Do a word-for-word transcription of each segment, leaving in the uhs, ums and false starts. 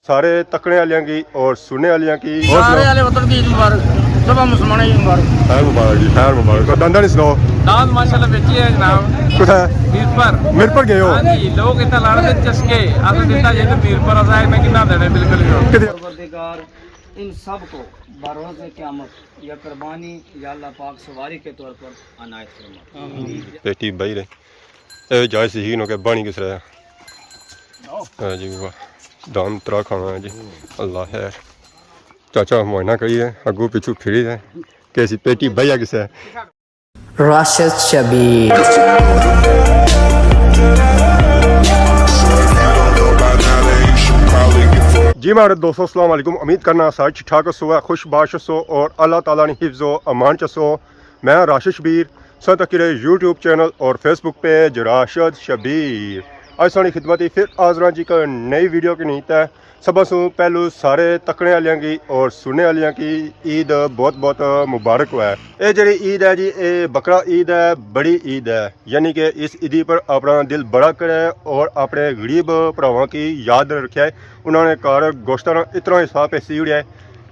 سارے تکنے آلیاں کی اور سننے آلیاں کی۔ سارے آلے وطن کی عید مبارک، سبھا مسلمانوں کی عید مبارک۔ خیر مبارک جی، خیر مبارک۔ تو دانداں نی سناؤ۔ داند ماشاءاللہ بیچی ہے جناب۔ کتھے؟ میر پر۔ میر پر گئے ہو؟ ہاں جی، لوگ اتنا لڑ دے چسکے، اساں دیتا جے تے میر پر، اساں میں کتنا دینے، بالکل ہی۔ کدھے؟ پروردگار ان سب کو بروز قیامت یا قربانی یا اللہ پاک سواری کے طور پر عنایت فرما۔ پیٹی بھائی رہے۔ اے جائز سی ہی نو کہ بانی کس رہا۔ ہاں جی واہ۔ دام ترا کھانا ہے جی۔ اللہ خیر۔ چاچا معائنہ کری ہے، اگو پچھو پھری ہے۔ کیسی پیٹی بھیا کس ہے؟ راشد شبیر۔ جی مہاڑے دوستو، السلام علیکم۔ امید کرنا سارے ٹھیک ٹھاک ہسو، خوش باش ہسو اور اللہ تعالیٰ نے حفظ و امان چ ہسو۔ میں راشد شبیر، سن تکی رہے یوٹیوب چینل اور فیس بک پیج راشد شبیر۔ اج سانی خدمت ہی پھر حاضر ہاں جی ایک نئی ویڈیو کے نیت ہے۔ سبھاں سوں پہلو سارے تکنے آلیاں کی اور سننے آلیاں کی عید بہت بہت مبارک ہوئے۔ اے جڑی عید ہے جی، اے بکرا عید ہے، بڑی عید ہے، یعنی کہ اس عیدی پر اپنا دل بڑا کرے اور اپنے غریب بھراواں کی یاد رکھے۔ انہاں نے گھر گوشتاں نا اتنا حصہ پیسی اڑیا ہے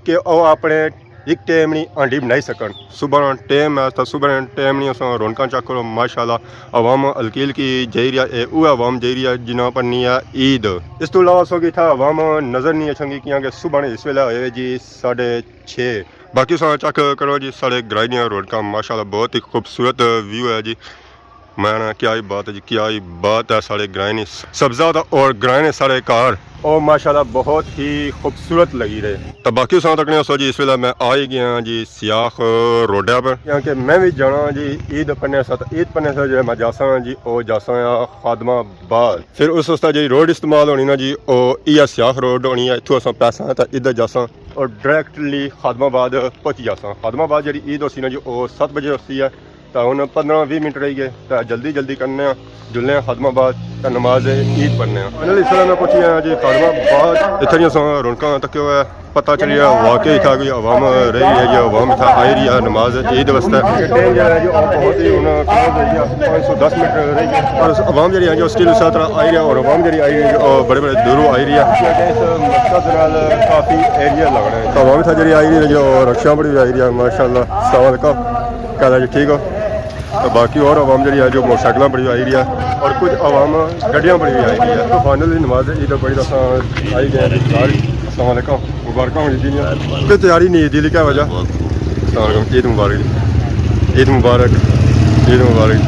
کہ او اپنے ایک ٹائم نی ہانڈی بنائی سکن۔ صبح نا ٹائم ہے تاں صبح نا ٹائم نی اساں رونقاں چیک کرو، ماشاءاللہ عوام ہلکی ہلکی جائی رہی ہے، اے اوہ عوام جائی رہی ہے جنہاں پر نی ہے عید۔ اس تو علاوہ اساں کی اتھا عوام نظر نی اچھنگی، کیاں کہ صبح نے اس ویلے ہوئے ہوئے جی ساڑھے چھ۔ باقی اساں چیک کرو جی ساڑے گرائیں نیاں رونقاں، ماشاءاللہ بہت ہی خوبصورت ویو ہے جی۔ میں نا کیا ہی بات ہے جی، کیا ہی بات ہے، ساڑے گرائیں نے سبزہ دا اور گرائیں نے ساڑے گھر۔ او ماشاءاللہ بہت ہی خوبصورت لگی رہے۔ تو باقی اساں تکنے ہسو جی، اس ویلے میں آئی گیا جی سیاخ روڈا پر، کیاں کہ میں وی جانا جی عید پڑھنے سا، تو عید پڑھنے سا جو میں جاساں جی، او جاساں آ خادم آباد۔ پھر اس واسطے جی روڈ استعمال ہونی نا جی، او ایہا سیاخ روڈ ہونی ہے، اتھوں اساں پیساں تے ادھر جاساں اور ڈائریکٹلی خادم آباد پہنچی جاساں۔ خادم آباد جڑی عید ہوسی نا جی، او ست بجے ہوسی ہے۔ تاں ہن پندرہ ویہہ منٹ رہی گئے، تاں جلدی جلدی کرنے آں، جلنے آں خادم آباد، تاں نماز عید پڑھنے آں۔ فائنلی اس طرح میں پہنچی آیا جی خادم آباد۔ اتھے جی اساں رونقاں تکے ہوئے، پتہ چلی رہیا واقعی اتھا کوئی عوام رہی ہے یا عوام اتھا آئی رہی ہے نماز عید واسطے۔ ٹائم جو ہے جی، او بہت ہی ہن کلوز ہو گیا، پانچ سو دس منٹ رہی گئے۔ اور اس عوام جڑی ہے جو سٹل اس طرح آئی رہی ہے، اور عوام جڑی آئی رہی ہے جو بڑے بڑے دوروں آئی رہی ہے۔ اس مقصد نال کافی ایریا لگنا ہے۔ عوام اتھا جڑی آئی رہی ہے جو رکشہ پر بھی آئی رہی ہے، ماشاءاللہ۔ السلام علیکم۔ کیا حال ہے جی، ٹھیک ہو؟ تو باقی اور عوام جڑی ہے جو موٹر سائیکلاں پر آئی رہی ہے اور کچھ عوام گڈیاں پر بھی آئی رہی ہے۔ تو فائنلی نماز عید پڑھی تو اساں آئی گئے ہیں جی گھر۔ السلام علیکم، مبارکاں ہوں جی۔ کوئی تیاری نہیں عید دی، کیا وجہ؟ السلام علیکم، عید مبارک جی۔ عید مبارک، عید مبارک۔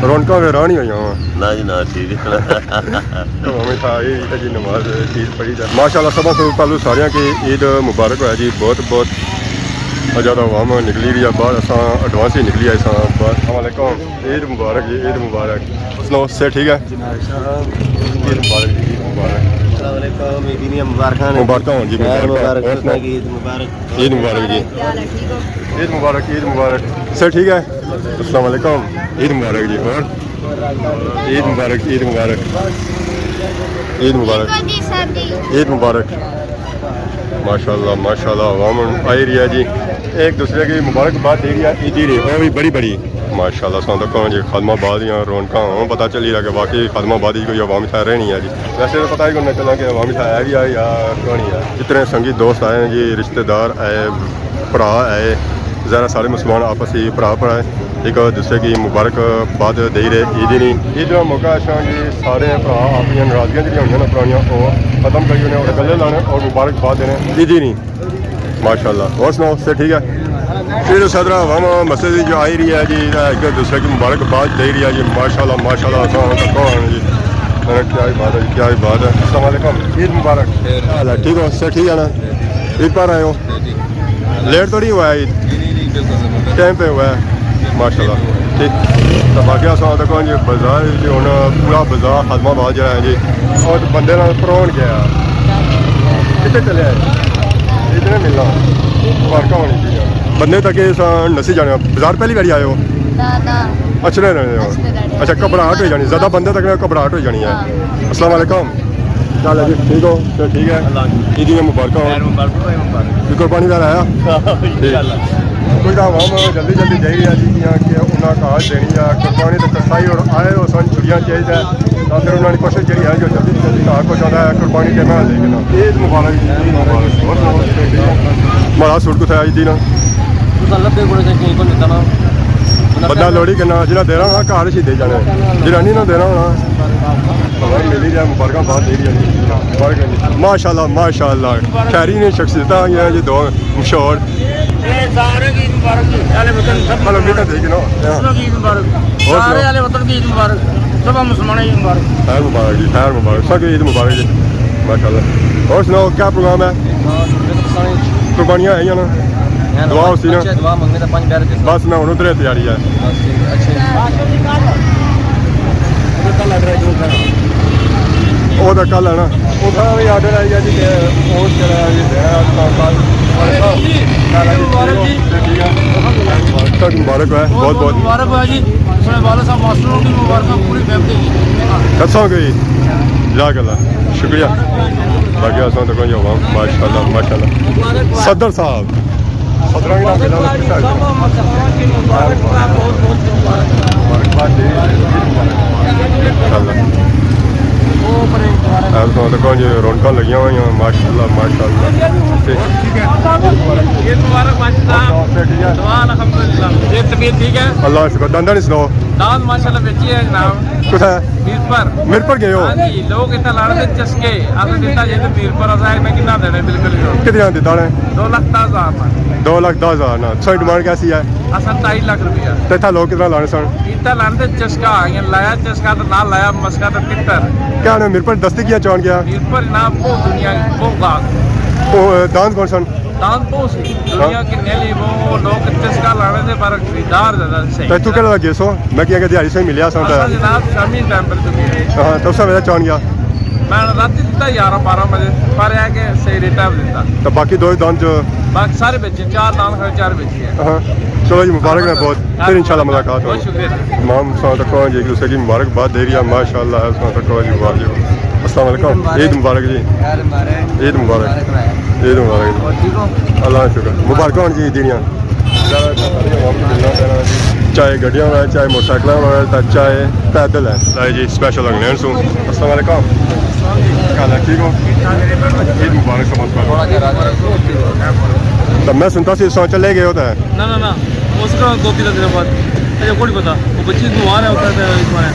رونقاں ویران ہی ہوئیاں وا۔ نہ جی نہ، ٹھیک ہے۔ تو ہمیں تھا یہ عید جی نماز عید پڑھی جائے۔ ماشاءاللہ سبھاں سوں پہلو ساریاں کی عید مبارک ہویا جی، بہت بہت زیادہ عوام نکلی رہی ہے باہر، اساں ایڈوانس ہی نکلی آئے ساں باہر۔ السلام علیکم، عید مبارک جی، عید مبارک۔ سناؤ، صحت ٹھیک ہے؟ عید مبارک جی، عید مبارک۔ السلام علیکم، عید دیاں مبارکاں نے۔ مبارکاں ہون جی، خیر مبارکاں۔ مبارک، اور سناؤ؟ تساں کی عید مبارک۔ عید مبارک جی۔ عید مبارک، عید مبارک۔ صحت ٹھیک ہے؟ السلام علیکم، عید مبارک جی۔ اور عید مبارک، عید مبارک، عید مبارک، عید مبارک۔ ماشاءاللہ، ماشاءاللہ، عوام آئی رہی ہے جی، ایک دوسرے کی مبارکباد دے رہی ہے عیدی نی، وہ بھی بڑی بڑی۔ ماشاءاللہ، ساں تک جی خادم آباد دیاں رونقاں ہوں پتہ چلی رہا کہ واقعی خادم آباد کی کوئی عوام اتھا رہنی ہے جی۔ ویسے تو پتہ ہی کوئی نہ چلا کہ عوام اتھا ہے بھی آئی یا کون ہی ہے۔ جتنے سنگی دوست آئے ہیں جی، رشتہ دار آئے، بھرا آئے، ذرا سارے مسلمان آپس ہی بھرا بھرا ہے، ایک دوسرے کی مبارکباد دے رہے عید نی۔ عید نا موقع اچھا جی، سارے بھرا اپنی ناراضگیاں جڑیاں ہوندیاں نا پرانیاں، او ختم کری ہونے اور گلے لانے اور مبارکباد دینے عید نی۔ ماشاءاللہ، اور سناؤ، صحت ٹھیک ہے؟ پھر اس طرح عوام مسجد جو آئی رہی ہے جی، ایک دوسرے کی مبارکباد دے رہی ہے جی۔ ماشاءاللہ، ماشاءاللہ، السلام علیکم جی۔ کیا ہی بات ہے جی، کیا ہی بات ہے۔ السلام علیکم، عید مبارک۔ کیا حال ہے؟ ٹھیک ہو؟ صحت ٹھیک ہے نا؟ عید پر آئے ہو؟ لیٹ تو نہیں ہوا ہے عید؟ نہیں، نہیں، نہیں، بالکل زبردست۔ ٹائم پہ ہوا ہے؟ ماشاءاللہ۔ ٹھیک۔ تو باقی اساں تک جی بازار جی ہن پورا بازار خادم آباد جڑا ہے جی، اور بندے نال پرون گیا۔ کتنے چلے آئے؟ اتنے ملنا۔ مبارکاں ہونی چاہیے۔ بندے تک اس نسی جانے۔ بازار پہلی باری آئے ہو؟ نہ، نہ۔ اچھنے رہنے ہو؟ اچھنے رہنے۔ اچھا، گھبراہٹ ہو جانی، زیادہ بندے تک نا گھبراہٹ ہو جانی ہے۔ ہاں۔ السلام علیکم۔ کیا حال ہے جی؟ ٹھیک ہو؟ سب ٹھیک ہے؟ اللہ کی۔ عید مبارکاں ہو۔ خیر مبارک، خیر مبارک۔ کوئی قربانی وغیرہ آیا؟ ہاں، انشاءاللہ۔ کچھ عوام جلدی جلدی جائی رہی ہے جی، کیاں کہ انہاں گھر دینی ہے قربانی، تے کسائی اور آئے ہو سن چھٹیاں چاہیے، تاں پھر انہاں نے کوشش جڑی ہے جو جلدی جلدی گھر پہنچا ہے، قربانی ٹائم نال لے کے نا۔ عید مبارک جی، عید مبارک۔ اور سناؤ، ٹھیک ہے؟ ماڑا سوٹ کتھے آئی دی نا؟ تساں لبے کوئی تے کہیں کو نہیں دینا۔ بندہ لوڑی کنا، جنہاں دینا ہونا گھر ہی دے جانے، جنہاں نہیں نہ دینا ہونا۔ اور ملی جائے، مبارکاں باد دے رہی ہے جی۔ مبارک ہے جی۔ ماشاءاللہ، ماشاءاللہ۔ خیری نے شخصیتاں آئی ہیں جی، دو مشہور۔ اے سارے کی عید مبارک جی، اہل وطن سب ہلو، میٹھا دے کے نا۔ سب کی عید مبارک۔ اور سارے سناؤ؟ اہل وطن کی عید مبارک، سب مسلمانوں کی عید مبارک۔ خیر مبارک جی، خیر مبارک، سب کی عید مبارک جی، ماشاءاللہ۔ اور سناؤ، کیا پروگرام ہے؟ قربانیاں ہیں یا نا؟ دعا اسی نا؟ اچھا، دعا منگنے تے پنج پیارے دے۔ بس میں ہن ادھر تیاری ہے۔ بس ٹھیک ہے، اچھا جی۔ او دا کل ہے نا؟ اتھا وی آرڈر آئی گیا جی کہ او جڑا ہے جی، ہے، کل، کل، کل ہے جی، مبارک جی۔ ٹھیک ہے۔ تک مبارک ہے، بہت بہت بہت۔ مبارک ہوا جی، سنے والد صاحب ماسٹر ہونا کی مبارک، پوری فیملی کی۔ کساں گئی؟ جزاک اللہ، شکریہ۔ باقی اساں تک جو عوام، ماشاءاللہ، ماشاءاللہ۔ صدر صاحب، صدر کی نام مبارکباد، بہت بہت مبارکباد۔ مبارکباد دے، ماشاءاللہ۔ اے تساں تکو جی رونقاں لگیاں ہوئیاں، ماشاءاللہ، ماشاءاللہ۔ ٹھیک ہے۔ عید مبارک ماشاءاللہ۔ دعا الحمدللہ۔ یہ طبیعت ٹھیک ہے؟ اللہ کا شکر۔ دانداں نی سناؤ۔ داند ماشاءاللہ بیچی ہے جناب۔ کتھے؟ میر پر۔ میر پر گئے ہو؟ ہاں جی، لوگ اتنا لانے دے چسکے، اساں دتا جے تے میر پر، اساں میں کتنا دینے بالکل ہی ہو۔ کتنا دتا نے؟ دو لاکھ دس ہزار نا۔ دو لاکھ دس ہزار نا۔ ساری ڈیمانڈ کیسی ہے؟ اساں ڈھائی لاکھ روپیہ۔ تے اتھا لوگ کتنا لانے سن؟ اتھا لانے دے چسکا آ گیا، لایا چسکا تے نال لایا مسکا تے تتر۔ کیا نے میر پر دستی کیا چان گیا؟ میر پر جناب بہت دنیا، بہت گاہک۔ او، داند کون سن؟ داند بہت سی۔ دنیا کی نیلی وہ لوگ چسکا لانے دے پر خریدار زیادہ صحیح۔ تے تو کہڑا لگے سو؟ میں کیا کہ دیہاڑی سے ملیا سا تے۔ اساں جناب شامی ٹائم پر تو ملے۔ ہاں، تو اساں میرا چان گیا۔ میں راتی دتا گیارہ بارہ بجے، پر ہے کہ صحیح ریٹا بھی دتا۔ تو باقی دو داند جو باقی سارے بیچے، چار داند کھڑے، چار بیچے ہیں۔ ہاں، چلو جی، مبارک ہے بہت۔ پھر انشاءاللہ ملاقات ہوگی۔ بہت شکریہ۔ تمام ساتھ تک جی ایک دوسرے کی مبارکباد دے رہی ہے، ماشاءاللہ، ساتھ تک جی، واہ جی۔ السلام علیکم، عید مبارک جی۔ عید مبارک۔ عید مبارک جی۔ اور ٹھیک ہو؟ اللہ کا شکر۔ مبارکاں ہون جی عید دیاں۔ چاہے گڈیاں ہوئے، چاہے موٹر سائیکل ہوئے، تے چاہے پیدل ہے۔ لائے جی، اسپیشل انگلینڈ سوں۔ السلام علیکم۔ کیا حال ہے؟ ٹھیک ہو؟ عید مبارک سب سے پہلے۔ تو میں سنتا سی، سو چلے گئے ہوتا ہے۔ نہ، نہ، نہ۔ اس کا دو تین دن بعد۔ اچھا، کوئی پتا۔ وہ بچی بیمار ہے، اس کا اس بار ہے۔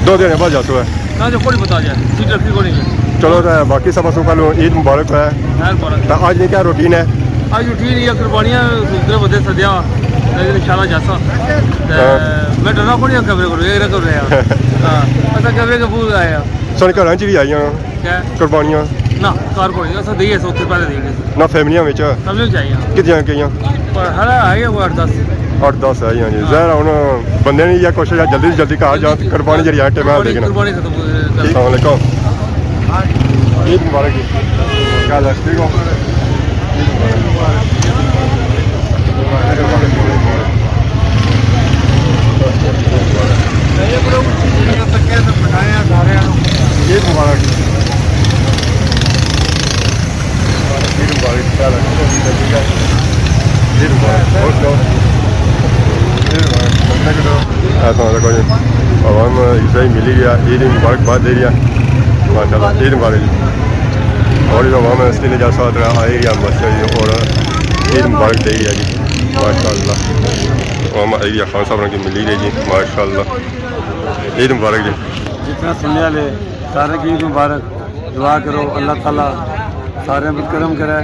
دو دن بعد جاسو ہے۔ نہ جو کوئی پتا جائے، سیٹ رکھی کوئی نہیں۔ چلو، تے باقی سب اسوں پہلو عید مبارک ہے۔ خیر مبارک۔ تے اج نے کیا روٹین ہے؟ اج روٹین یہ قربانیاں دوسرے بندے سدیا، تے انشاءاللہ جاسا۔ تے ہاں۔ میں ڈرنا کوئی نہیں، کمرے کو، یہ رکھ رہے ہیں۔ ہاں، اچھا، کمرے کے پھول آئے ہیں۔ سن گھراں چ بھی آئیاں کیا؟ قربانیاں؟ نہ، کار کوئی نہیں، اساں دئیے سو، اتھے پہلے دئیے۔ نہ فیملیاں وچ؟ فیملی وچ آئیاں۔ کتنیاں گئیاں؟ پر ہر آئی ہے کوئی اٹھ دس۔ اٹھ دس آئی ہیں جی۔ ہاں۔ ظاہر ہے ہن بندے نے یہ کوشش ہے جلدی سے جلدی گھر جاں، قربانی جڑی ہے ٹائم ہے، قربانی، لیکن قربانی ختم ہو جائے۔ السلام علیکم۔ عید مبارک جی۔ کیا حال ہے؟ ٹھیک ہو؟ عید مبارک۔ عید مبارک، کیا حال ہے؟ عید مبارک، اور سناؤ؟ عید مبارک۔ السلام علیکم جی۔ عوام اسے ملی گیا، عید مبارک باد دے رہیا۔ ماشاءاللہ، عید مبارک جی۔ اور جو عوام ہے، اس کے لیے جیسا آئی گیا مسجد اور عید مبارک دے رہیا جی۔ ماشاءاللہ۔ عوام آئی گیا، خان صاحب نے ملی گئی جی۔ ماشاءاللہ۔ عید مبارک جی۔ جتنا سننے والے سارے کی عید مبارک۔ دعا کرو، اللہ تعالیٰ سارے پر کرم کرے۔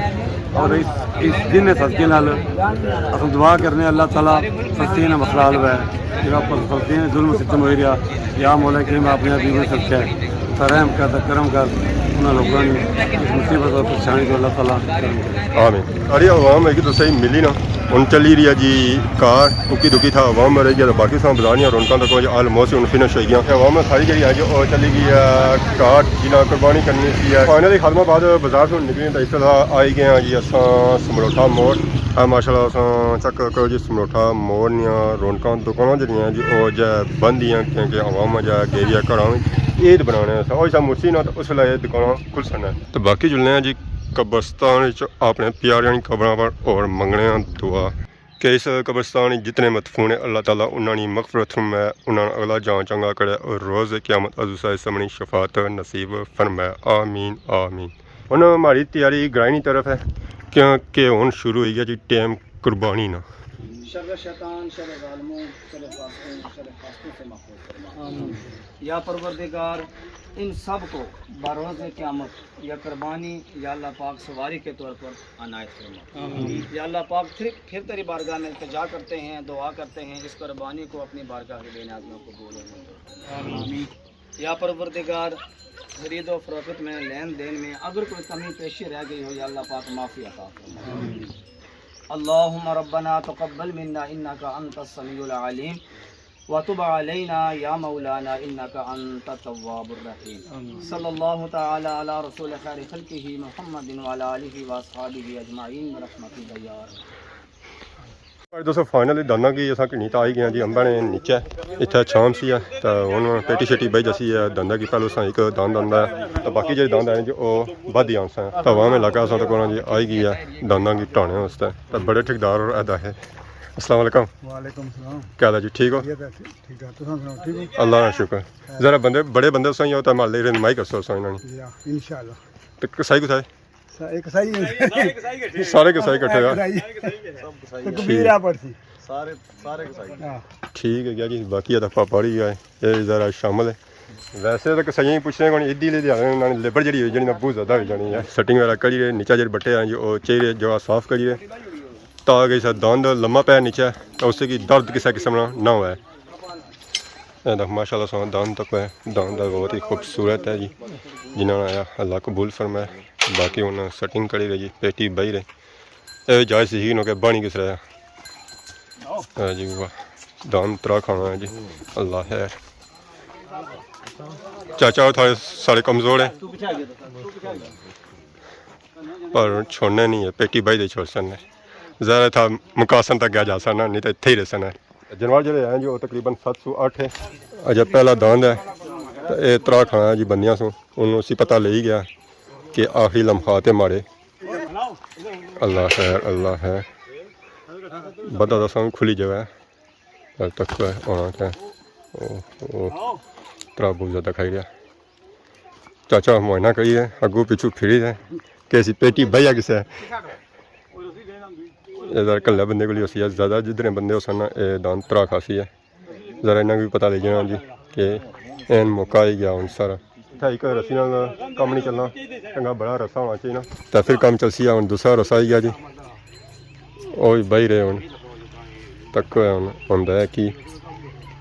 اور اس، اس دن نے صدقے نال اساں دعا کرنے، اللہ تعالیٰ فلسطین نا مسئلہ حل ہوئے۔ جڑا فل-، فلسطین ظلم و ستم ہوئی رہیا، یا مولا کریم اپنے حبیب نے صدقے، تو رحم کر، تو کرم کر انہاں لوکاں نے، اس مصیبت اور پریشانی تو اللہ تعالیٰ کرم کرے۔ آمین۔ ساری عوام ہے کہ تو صحیح ملی نا۔ ہن چلی رہی ہے جی کار، اکی دکی تھا عوام رہ گیا، تو باقی ساں بازار نیاں رونقاں تک آلموسٹ ہن فنش ہوئی گیاں۔ عوام ساری جڑی ہے جو او چلی گئی ہے کار، جنہاں قربانی کرنی سی ہے۔ فائنلی خاتمہ بعد بازار سے نکلی تو اس طرح آئی گئے ہیں جی اساں سمروٹھا موڑ۔ اے ماشاءاللہ اساں چیک کرو جی سمروٹھا موڑ نیاں رونقاں، دکاناں جڑیاں ہیں جی او جے بند ہی ہیں، کیونکہ عوام جا گئی ہے گھراں وچ عید بنانے۔ او اساں مرسی نا تو اس ویلے دکاناں کھلسن۔ تو باقی جلنے ہیں جی قبرستان وچ اپنے پیاریاں نی قبراں پر اور منگنے ہیں دعا۔ کہ اس قبرستان وچ جتنے مدفون ہیں، اللہ تعالیٰ انہاں نی مغفرت فرمائے، انہاں نا اگلا جان چنگا کرے اور روز قیامت عزو سائے سمنی شفاعت نصیب فرمائے۔ آمین، آمین۔ ہن ہماری تیاری گرائیں نی طرف ہے، کیونکہ ہن شروع ہوئی گیا جی ٹائم قربانی نا۔ شر شیطان، شر ظالموں، شر فاسقوں، شر فاسقوں سے محفوظ فرما۔ آمین۔ یا پروردگار، ان سب کو بروز قیامت یا قربانی یا اللہ پاک سواری کے طور پر عنایت فرما۔ آمین۔ یا اللہ پاک، پھر، پھر تیری بارگاہ میں التجا کرتے ہیں، دعا کرتے ہیں، اس قربانی کو اپنی بارگاہ کے بے نیاز میں قبول اور منظور فرما۔ آمین۔ یا پروردگار، خرید و فروخت میں، لین دین میں اگر کوئی کمی پیشی رہ گئی ہو، یا اللہ پاک، معافی عطا فرما۔ آمین۔ اللهم ربنا تقبل منا انك انت السميع العليم وتب علينا يا مولانا انك انت التواب الرحيم۔ آمين۔ صلى الله تعالى على رسول خير خلقه محمد وعلى آله واصحابه اجمعين برحمتك يا ارحم۔ بھائی دوستو، فائنلی دانداں کی اساں گھنی تے آئی گئے ہیں جی، امباں نے نیچے اتھے چھاں سی ہے، تے ہن پیٹی شیٹی بہی جاسی ہے۔ دانداں کی پہلو اساں ایک داند آندا ہے، تے باقی جڑے داند آئے جو او بعد ہی آنساں۔ تے عوام علاقہ اساں تک جی آئی گئی ہے دانداں کی ٹھانے واسطے، تے بڑے ٹھیکیدار اور ادا ہے۔ السلام علیکم۔ وعلیکم السلام۔ کیا حال ہے جی؟ ٹھیک ہو؟ یہ تو ٹھیک ہے، تساں سناؤ، ٹھیک ہو؟ اللہ کا شکر۔ ذرا بندے، بڑے بندے سائیں ہو تے محلے رہنمائی کرسو سائیں انہاں نے۔ جی ہاں، انشاءاللہ۔ تے کسائی کسائی؟ سا-، ایک سائی ہے۔ سارے کسائی کٹھے ہو؟ کسائی۔ سب کسائی ہے۔ تکبیر ہے پڑھسی۔ سارے، سارے کسائی۔ ہاں۔ ٹھیک ہے جی، باقی دا پاپا ہی ہے، یہ ذرا شامل ہے۔ ویسے تو کسائیاں ہی پوچھنے کون، عیدی لے دے آنے، انہاں نے لیبر جڑی ہوئی جانی نا بہت زیادہ ہوئی جانی ہے۔ سیٹنگ وغیرہ کری رہے، نیچے جڑے بٹے ہیں جو چہرے جو صاف کری رہے۔ تاکہ اسا داند لمبا پے نیچے، تو اس کی درد کسے قسم نا نہ ہوئے۔ اے دیکھ، ماشاءاللہ سوہنا داند تک ہے، داند بہت ہی خوبصورت ہے جی۔ جنہاں نے آیا، اللہ قبول فرمائے۔ باقی انہاں سیٹنگ کری رہی جی، پیٹی بہی رہی۔ اے جائز سی نو کہ بانی کس رہا۔ اے جی واہ، داند ترا کھانا ہے جی، اللہ خیر۔ چاچا، وہ تھوڑے سارے کمزور ہیں۔ پر چھوڑنے نہیں ہے، پیٹی بہی دے چھوڑ سن۔ ظاہر تھا مکاسن تک گیا جا سنا، نہیں تو اتھے ہی رہ سنا۔ جانور جڑے ہیں جو تقریباً ست سو اٹھ ہے۔ اجے پہلا داند ہے، تے اے ترا کھانا جی بندیاں سوں، انہوں اسی پتہ لے ہی گیا کہ آخری لمحات ہے ماڑے۔ اللہ خیر، اللہ خیر۔ بدھا دا سنگ کھلی جگہ ہے۔ تک ہونا کیا؟ او، او، ترا بہت زیادہ کھائی رہیا۔ چاچا معائنہ کریے، اگوں پچھوں پھری ہے، کہ اسی پیٹی بہیا کسے۔ اے ذرا کلے بندے کو لیے ہوسی ہے، زیادہ جدھرے بندے ہو سن، اے داند ترا کھاسی ہے۔ ذرا انہاں کو بھی پتہ لگ جانا جی کہ این موقع آئی گیا ہن سارا۔ اتھا ایک رسی نال کم نہیں چلنا، چنگا بڑا رسا ہونا چاہیے نا۔ تے پھر کم چلسی ہے۔ ہن دوسرا رسا آئی گیا جی، او بھی بہی رہے ہن۔ تک ہن ہوندا ہے کہ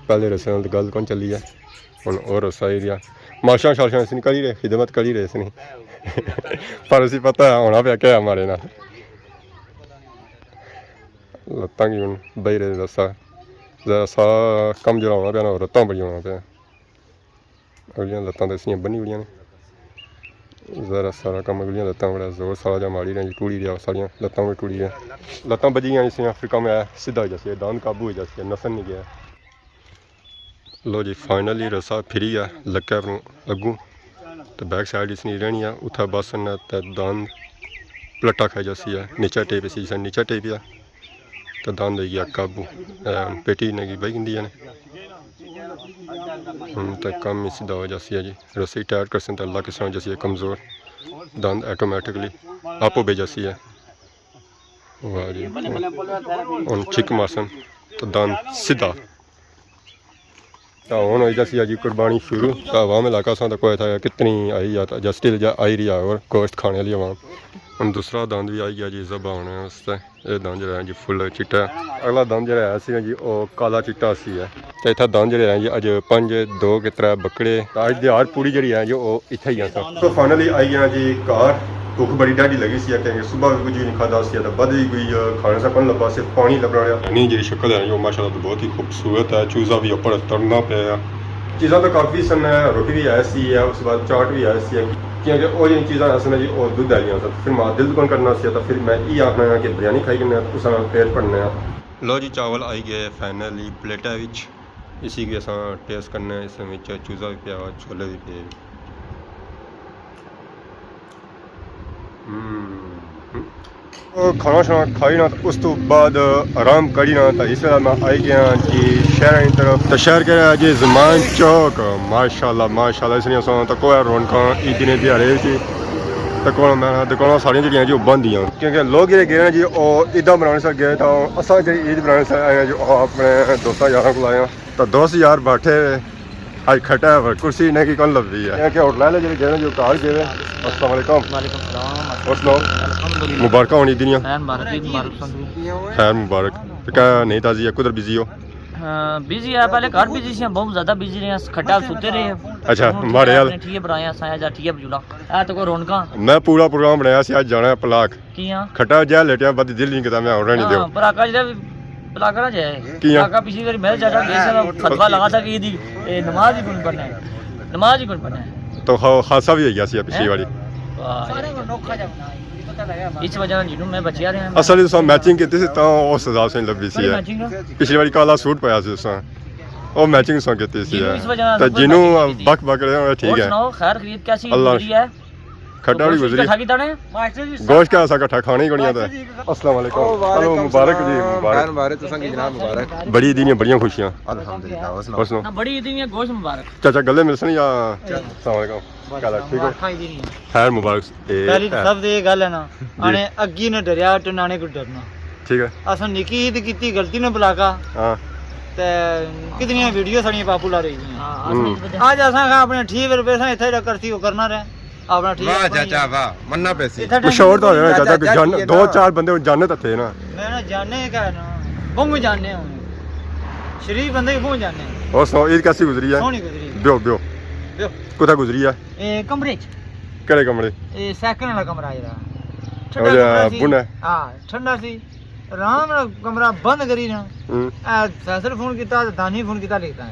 پہلے رسے نال گل کون چلی ہے۔ ہن او رسا ہی رہیا۔ ماشاں شاشاں اس نے کری رہے، خدمت کری رہے اس نے۔ پر اسی پتہ ہے ہونا پیا کیا ہمارے نال۔ لتاں کی ہن بہی رہے رسا۔ ذرا سا کم جڑا ہونا پیا نا، رتاں بڑی ہونا پیا۔ اگلیاں لتاں تے اسیاں بنی اڑیاں نے۔ ذرا سارا کم اگلیاں لتاں بڑا زور سارا جا ماری رہے جی، ٹوڑی رہیا، ساریاں لتاں بھی ٹوڑی رہے۔ لتاں بجی گئیاں اسیاں، پھر کم ہے سدھا ہو جاسی، داند قابو ہو جاسی، نسن نہیں گیا۔ لو جی، فائنلی رسا پھری گیا، لکے پروں اگوں۔ تے بیک سائیڈ اس نی رہنی آ، اتھا بس انہاں تے داند پلٹا کھائی جاسی آ، نیچا ٹیپ اسی جسا نیچا ٹیپ آ، تے داند ہوئی گیا قابو۔ اے ہن پیٹی انہاں کی بہی گندی آ نے۔ ہن تے کم ہی سدھا ہو جاسی آ جی، رسی ٹائٹ کرسن تے اللہ کسے ہو جاسی آ کمزور، داند آٹومیٹکلی آپو بہی جاسی آ۔ واہ جی، ہن چک مارسن تے داند سدھا۔ تاں ہن ہوئی جاسی جی قربانی شروع۔ تاں عوام علاقہ ساں تاں کوئی تھا کتنی آئی یا تاں جا سٹل جا آئی رہی ہے اور گوشت کھانے والی عوام۔ ہن دوسرا داند بھی آئی گیا جی ذبح ہونے واسطے۔ اے داند جڑا ہے جی فل چٹا ہے۔ اگلا داند جڑا ہے سی جی او کالا چٹا سی ہے۔ تے اتھا داند جڑے ہیں جی اج پنج دو کے ترے بکرے۔ تاں اج دیہاڑ پوری جڑی ہے جی او اتھے ہی آساں۔ تو فائنلی آئی گیا جی گھر۔ بھوک بڑی ڈاڈی لگی سی، کیونکہ صبح بھی کچھ نہیں کھادا سی، تے بعد بھی کوئی کھانے سا کون لبا، صرف پانی لبنا رہیا۔ پانی جی شکل ہے جو ماشاءاللہ تو بہت ہی خوبصورت ہے، چوزا بھی اوپر ترنا پیا ہے۔ چیزاں تو کافی سن، روٹی بھی آئی سی ہے، اس کے بعد چاٹ بھی آئی سی ہے، کیونکہ او جی چیزاں اصل میں جی او دودھ آئی گیا سن۔ پھر ماں دل کون کرنا سی، تو پھر میں یہ آخنا ہے کہ بریانی کھائی کنے اس پیٹ بھرنا ہے۔ لو جی چاول آئی گئے فائنلی پلیٹا وچ۔ اسی کی اساں ٹیسٹ کرنے ہیں، اس وچ چوزا بھی پیا ہوا، چھولے بھی پے۔ ہم، ہم۔ کھانا شانا کھائی نا، اس تو بعد آرام کری نا، تو اس ویلے میں آئی گیا جی شہر کی طرف۔ تو شہر کہہ رہا جی زمان چوک، ماشاءاللہ، ماشاءاللہ، اس نے سو تکو ہے رونقاں عید نے دیہاڑے وچ۔ تکو میں دکاناں ساریاں جڑیاں جی وہ بند ہیاں، کیونکہ لوگ جڑے گئے نا جی وہ عیداں بنانے سر گئے، تو اساں جڑی عید بنانے سر آئے ہاں جی، وہ اپنے دوستاں یاراں کو آئے ہاں۔ تو دوست یار بیٹھے ہوئے، اج کھٹا ہے، پر کرسی انہیں کی کون لبھی ہے؟ یہ کہ ہوٹل والے جڑے گئے جو گھر گئے۔ السلام علیکم۔ وعلیکم السلام۔ اور سناؤ؟ الحمدللہ۔ مبارکاں ہونی دنیا۔ خیر مبارک، عید مبارک سنگی۔ خیر مبارک۔ تو کیا نہیں تازی ہے، کدھر بزی ہو؟ ہاں، بزی ہے، پہلے گھر بزی سی، بہت زیادہ بزی رہے ہیں، کھٹا سوتے رہے ہیں۔ اچھا، ہن ماڑے ٹھیک حال۔ اپنے ٹھیک ہے بنایا، سایا جا ٹھیک ہے بجولا۔ اے تو کوئی رونقاں۔ میں پورا پروگرام بنایا سی، اج جانا ہے پلاک۔ کیاں؟ کھٹا جہا لیٹیا، بس دل نہیں کرتا میں آن نہیں دیو۔ ہاں، پراکا جڑا بھی پلاکا نہ جائے۔ کیاں؟ پراکا پچھلی باری میں جانا گیا سا، فتوا لگا تھا کہ یہ دی، اے، نماز ہی کون پڑھنا ہے، نماز ہی کون پڑھنا ہے۔ تو خا-، خاصا بھی ہو گیا سی پچھلی ہیں؟ باری۔ واہ یار۔ اس وجہ نال جنوں میں بچیا رہا۔ اصل وچ میچنگ کیتی سی تاں اس حساب سے لبھی سی بڑی ہے۔ میچنگ ہے۔ پچھلی باری کالا سوٹ پایا سی اس نے۔ او میچنگ سو کیتی سی جنوں ہے۔ اس وجہ نال تے کوئی جنوں میچنگ نہیں کیتی۔ بک بک رہے ہو، ٹھیک اور ہے۔ سناؤ، خیر خیریت کیسی اللہ گزری ہے؟ کھٹا بھی کوشش گزری۔ کٹھا کیتا نے؟ گوشت کیا اسا کٹھا کھانے ہی کونی آتا۔ السلام علیکم۔ او وعلیکم ہلو، مبارک جی، السلام۔ مبارک۔ خیر مبارک، تساں کی جناب مبارک۔ بڑی عیدی نیاں بڑیاں خوشیاں۔ الحمدللہ، اور سناؤ؟ اور سناؤ؟ نہ، بڑی عیدی نیاں گوشت مبارک۔ چاچا گلے ملسن یا؟ چلو۔ السلام علیکم۔ کیا حال ہے؟ ٹھیک ہو؟ مبارکاں عیدی نیاں۔ خیر مبارک۔ اے، پہلی تو خیر۔ سب سے یہ گل ہے نا، جی۔ آنے اگی نہ ڈریا، ٹنانے کو ڈرنا۔ ٹھیک ہے۔ اساں نکی عید کیتی، غلطی نہ بلاکا۔ ہاں۔ تے کتنی ویڈیو ساڑیاں پاپولر ہوئی گئیاں۔ ہاں، ہوں۔ اج اساں کھا اپنے ٹھیک روپے ساں اتھے جا کرسی کو کرنا رہے۔ اپنا ٹھیک واہ ہے، چاچا، واہ، مننا پیسی۔ اتھا کچھ اور تو ہونا چاچا، چاچا، جان-، جانے دو نا۔ چار بندے ہن جانے تے تھے نا۔ میں نا جانے کا نا، بہوں جانے ہوں۔ شریف بندے بہوں جانے۔ اور سناؤ، عید کیسی گزری ہے؟ سوہنی گزری۔ بیو، بیو۔ بیو۔ کتھا گزری ہے؟ اے کمرے چ۔ کہڑے کمرے؟ اے سیکنڈ والا کمرہ آ جڑا۔ ٹھنڈا او جا کمرہ سی۔ بن ہے؟ ہاں، ٹھنڈا سی۔ آرام نال کمرہ بند کری نا۔ ہوں۔ اے فیصل فون کیتا، تے دانی فون کیتا، لکھتا ہے۔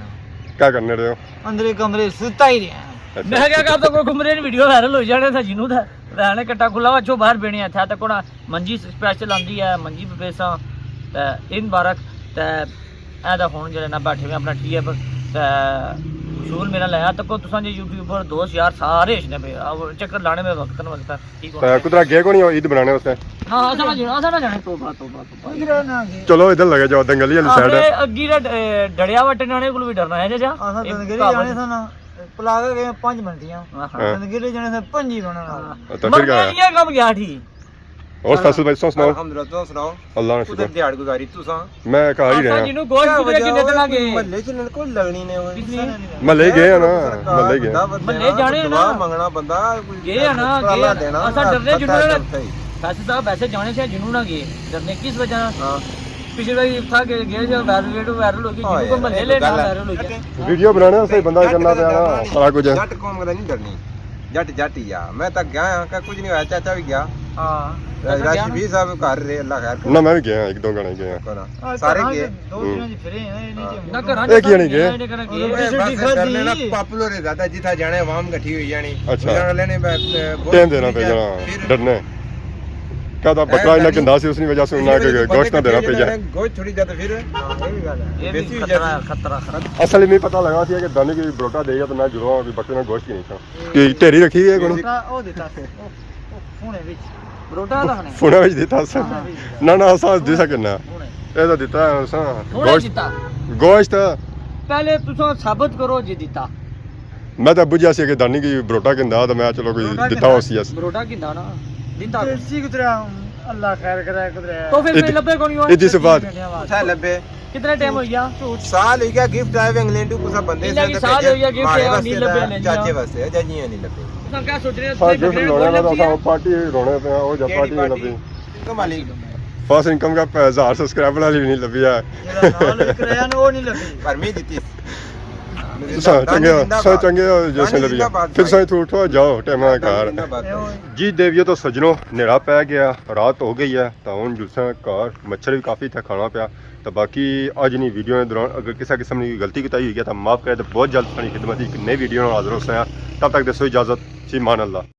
کیا کرنے رہے ہو؟ اندر کمرے ستا ہی رہیا۔ اچھا۔ میں کہیا، کب تک کوئی کمرے نی ویڈیو وائرل ہوئی جانے تھا جنوں تھا۔ رہنے کٹا کھلا، اچھو باہر بینے تھا، تے کونا منجی سپیشل آندی ہے، منجی پہ پیساں، تے عید مبارک، تے اے دا ہن جڑے نا بیٹھے ہوئے اپنا ٹی ایف، تے شول میرا لایا، تکو تساں جے یوٹیوبر دوست یار سارے اچھنے پے، آؤ چکر لانے میں وقتاً وقتاً۔ ٹھیک ہو؟ تے کدرا گئے کونی ہو عید بنانے واسطے؟ ہاں، اساں نہ جانا، اساں نہ جانا، توبہ، توبہ، توبہ۔ کدرا نہ گئے۔ چلو ادھر لگے جاؤ، دنگلی والی سائیڈ ہے۔ آپے اگی نا، اے، ڈڑیا وٹے نانے کول بھی ڈرنا ہے جی۔ اساں اے دنگلی کہاوت جانے سن، پلاگا گئے پنج منڈیاں۔ ہاں۔ دنگلی جانے سن پنجی بنانا۔ ہاں۔ تو پھر کیا ہویا؟ یہ کم گیا ٹھیک۔ اور فیصل بھائی، تساں سناؤ؟ الحمدللہ، تساں سناؤ؟ اللہ نے شکر۔ کدھر دیہاڑ گزاری تساں؟ میں گھر ہی اساں رہیا۔ جنوں گوشت کیا کدے وجہ کنے تے نہ گئے؟ محلے چ کوئی لگنی نہیں ہوئی۔ کتنی؟ محلے گئے ہیں نا، سرکار محلے گئے۔ بندہ بدے محلے نا، جانے دعا نا۔ منگنا بندہ، کوئی گئے ہیں نا، سپرالا گئے ہیں۔ دینا، اساں ڈرنے جنوں نا۔ صحیح۔ فیصل صاحب، ویسے جانے سے جنوں نہ گئے، ڈرنے کس وجہ؟ ہاں۔ پچھلی باری اتھا گئے، گئے سے وائرل، ویڈیو وائرل ہو گئی، ہاں، جنوں کو محلے یہ لینا گل ہے۔ وائرل ہو گیا۔ ویڈیو بنانے سے بندہ کرنا پیا نا، سارا کچھ ہے۔ جٹ قوم کدا نہیں ڈرنی۔ جٹ جٹ ہی آ۔ میں تک گیا ہاں، کہ کچھ نہیں ہویا، چاچا بھی گیا۔ ہاں۔ راشد بھی صاحب گھر رہے، اللہ خیر کرے۔ نہ، میں بھی گیا، ایک دو گھنے گیا۔ ہاں، سارے گئے۔ دو تین جی پھرے ہیں، یہ نہیں ہاں۔ کہ نہ گھراں ایک ہی نہیں گئے۔ یہ نہیں کرنا کہ اے بس ڈرنے نا، پاپولر ہے زیادہ، جتھا جانے عوام کٹھی ہوئی جانی۔ اچھا۔ جانے لینے بس، اے، بہت ٹائم دینا پہ جانا، ڈرنے۔ کیا تھا، بکرا انہیں گھندا سی، اس کی وجہ سے انہیں کہ گوشت نہ دینا پہ جائے۔ گوشت چھوڑی جاتا پھر۔ ہاں، یہ بھی گل ہے۔ یہ بھی خطرہ، خطرہ، خطرہ۔ اصل میں پتہ لگا سی کہ دانی کی بروٹا دے گا تو میں جڑا ہوں، بکرے نے گوشت کی نہیں کھانا۔ کہ ڈھیری رکھی ہوئی ہے کون؟ بروٹا او دیتا سی۔ او، او، فونے وچ۔ بروٹا دا نے۔ فونے وچ دیتا سی۔ ہاں۔ نہ، نہ، اساں دیسا کنا۔ فونے۔ اے دا دیتا ہے اساں۔ فونے گوشت دیتا۔ گوشت۔ پہلے تساں ثابت کرو جے دیتا۔ میں تاں بجھیا سی کہ دانی کی بروٹا کیندا، تاں میں چلو کوئی بروٹا دیتا کیندا؟ ہو سی اس۔ بروٹا کیندا نا۔ دیتا۔ دیسی کترا، اللہ خیر کرے کترا۔ تو پھر اد-، میں لبے کونی ہو؟ ادی سے بعد۔ کتھا لبے؟ کتنا ٹائم ہوئی گیا؟ سال ہوئی گیا، گفٹ آئے ہوئے انگلینڈ تو کسا بندے انہاں سے کی تے سال بھیجے، ہوئی گیا، گفٹ ماڑے آیا، واسطے نہیں لبے دا، نے جی، چاچے ہاں۔ واسطے ہے، جی، جی، نہیں لبے۔ تساں کیا سوچ رہے ہو؟ ہاں، تساں گفٹ گھبرے لونے کون والا سی؟ تھا، پارٹی رونے پہ، او جا کیڑی پارٹی نہیں پارٹی؟ لبی۔ کمالی۔ فاسٹ انکم کا ہزار سبسکرائبر والی بھی نہیں لبی ہے۔ جڑا نال کرایہ نا، او نہیں لبی۔ پر میں دیتی۔ تساں چنگے ہو، تساں چنگے ہو، جیسے لبی ہے۔ پھر تساں اتھوں اٹھو، جاؤ، ٹائم نال گھر۔ جی دیویو تو سجنو، نیرا پے گیا، رات ہو گئی ہے، تاں ہن جلساں گھر، مچھر بھی کافی تھا کھانا پیا۔ تاں باقی اج نی ویڈیو نے دوران اگر کسے قسم نی غلطی کوتاہی ہوئی گیا تاں معاف کرے، تاں بہت جلد تساں نی خدمت اچ ایک نئی ویڈیو نال حاضر ہوساں۔ تب تک دیسو اجازت، فی امان اللہ۔